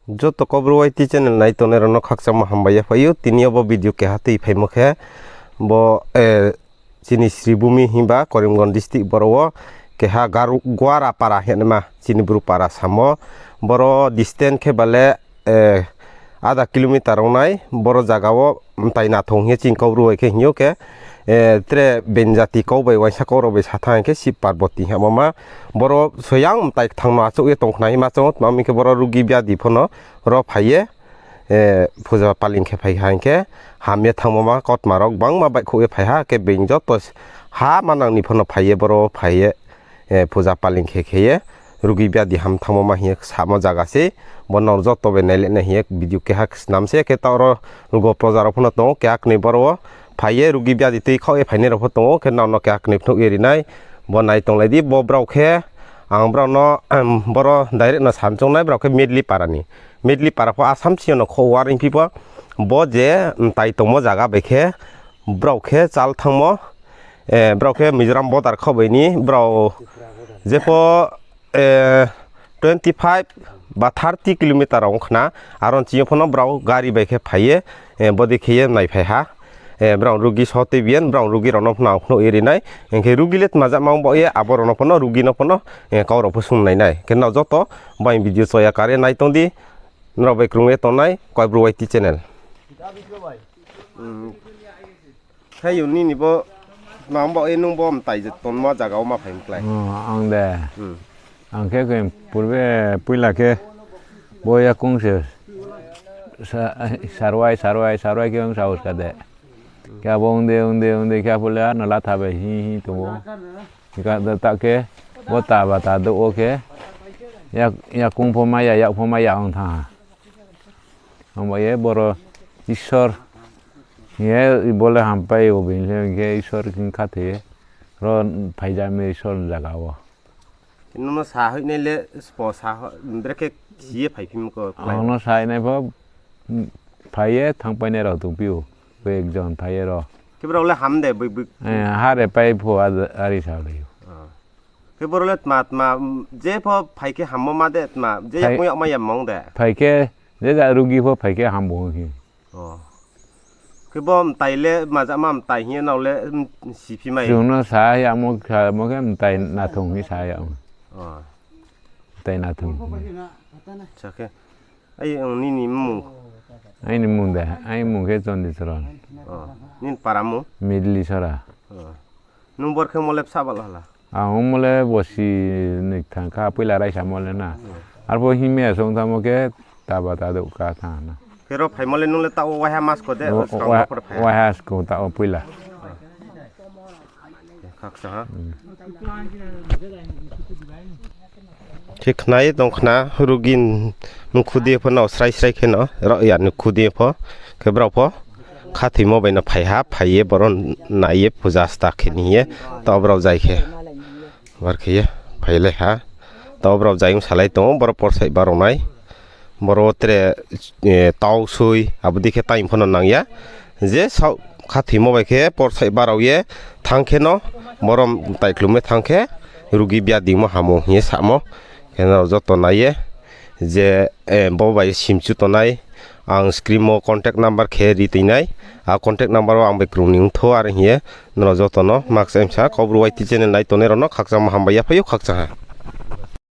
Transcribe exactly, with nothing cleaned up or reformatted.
Joto Kaubru Y T channel nai tongnai rao no khakchangma hambai ya phai ou. Tini yo bo video keha tui phaimo khe, bo, eh, chini Sribhumi himba Karimganj district, boro wo keha Garu-, Guara para hingnaima chini Bru para samo. Boro distance khe bale, eh, ada kilometer ong nai, boro zaga wo mtai nathong hing ye chini Kaubru bai khe hing ou khe, eh, tre being jati kau bai uaingsa kau rao bai sa thanng hing khe Sib Parboti hingmo ma. Boro soyang mtai kthang no achouh ye tong khna hima chung ou, tma hing khe boro rugi biadi pho no ro phai ye, eh, puja paling khe phai ha hing khe, ham ye thanngmo ma kautma rao gbangma baihkhouh ye phai ha, khe being joto s-, ha manang ni pho no phai ye, boro phai ye, eh, puja paling khe khe ye, rugi biadi ham thanngmo ma hing ye samo zaga sei, bo nrao joto bai nailai nai hing ye video keha snam se, khe taoh ro rugo proja rao pho no tong ou, keha knoi boro wo phai ye rugi biadi tui khaoh ye phainai rao pho tong ou, khe nrao no keha knoi phnuh ye ri nai, bo nai tonglai di, bo brao khe, ang brao no, em, boro direct no sam choung nai, brao khe Medli para ni. Medli para pho Assam sing yo no kho war ongphi pho, bo je mtai tongmo zaga bai khe, brao khe chal thanngmo, eh, brao khe Mizoram border khaoh bai ni, brao jepho, eh, twenty five ba thirty kilometer rao ong khna, aro ni ching yo pho no brao gari bai khe phai ye, eh, bodei khe ye naiphai ha. Eh, brao rugi so tei bien, brao rugi rao no pho no ang phnuh ye ri nai. Hing khe rugi le tma jama ong baoh ye, abo rao no pho no, rugi no pho no, eh, kau rao pho sung nai nai. Khe nrao joto bai video choya kar ye nai tong di, nrao bai krung ye tongnai Kaubru Y T channel. Khe yo nini bo, tma ong baoh ye nung bo mtai je tongmo zaga wo ma phai mklái? O, ang de. Hmm. Ang khe khe purbe poila khe bo yakoung se sa-, sarwai, sarwai, sarwai khe ang sahos ka de. Khe abo ong de, ong de, ong de khe abo le ano latha bai hi hi tong ou. Khe ta khe bo ta ba ta douh wo khe yak-, yakoung pho mai ya, yak pho mai ya ong thanng ha. Abo ye boro Isor hing ye bo le hampai ou, being le hing khe Isor hing khathoi ye ro phai ja mi Isor ni zaga wo. Nung no sa hoihnai le spo sa ho-, brekhe si ye phaiphi mko klái? Ang no sa hoihnai pho, phai ye thanngpainai rao tongphi ou, koi ekjon phai ye ro. Khe brao le ham de, boi, boi. Eh, ha re pai pho a-, ari sa lai ou. Khe boro le tma, tma, jepho phai khe hammo ma de, tma, je yakoung yagmai ya mong de. Phai khe, je ja rugi pho phai khe hambo hing. Khe bo mtai le, ma jama mtai hing ye nrao le, siphi mai? Chung no sa yamo, sa yamo khe mtai nathong hing sa yamo. Mtai nathong. Sa khe, ai, ang nini mmung? Aini mmung de, aini mmung khe Chondi Choron. Nini para mmung? Midli Sora. Nung bor khe mo le bsa bal hala? Ang ongmo le bosi ni thang kha, poila raisamo le na. Arphuh himya song thanngmo khe taba ta douh ka thanng na. Khe ro phaimo le nung le taoh wo waiha masko de, waiha sko taoh wo poila. Khe khna ye tong khna, rugi ni khudi pho no srai srai khe no, rao ya ni khudi pho, khe brao pho khathoimo bai no phai ha, phai ye boro nai ye puja sta khe ni hing ye, taoh brao zai khe. Bar khe ye, phailai ha. Taoh brao zai ong salai tong ou, boro porsaih barao nai. Boro tre, eh, tau soi, abo dei khe time pho no nang ya. Je saoh khathoimo bai khe porsaih barao ye thanng khe no, boro mtai klum ye thanng khe, rugi biadimo hamo hing ye samo. Khe nrao joto nai ye, je, eh, bo bai simchu tongnai, ang screen wo contact number khe ri toi nai. A contact number wo ang bai krung ni ongthou are hing ye, nrao joto no makchaimsa Kaubru Y T channel nai tongnai rao no khakchangma hambai ya phai ou, khakchang ha.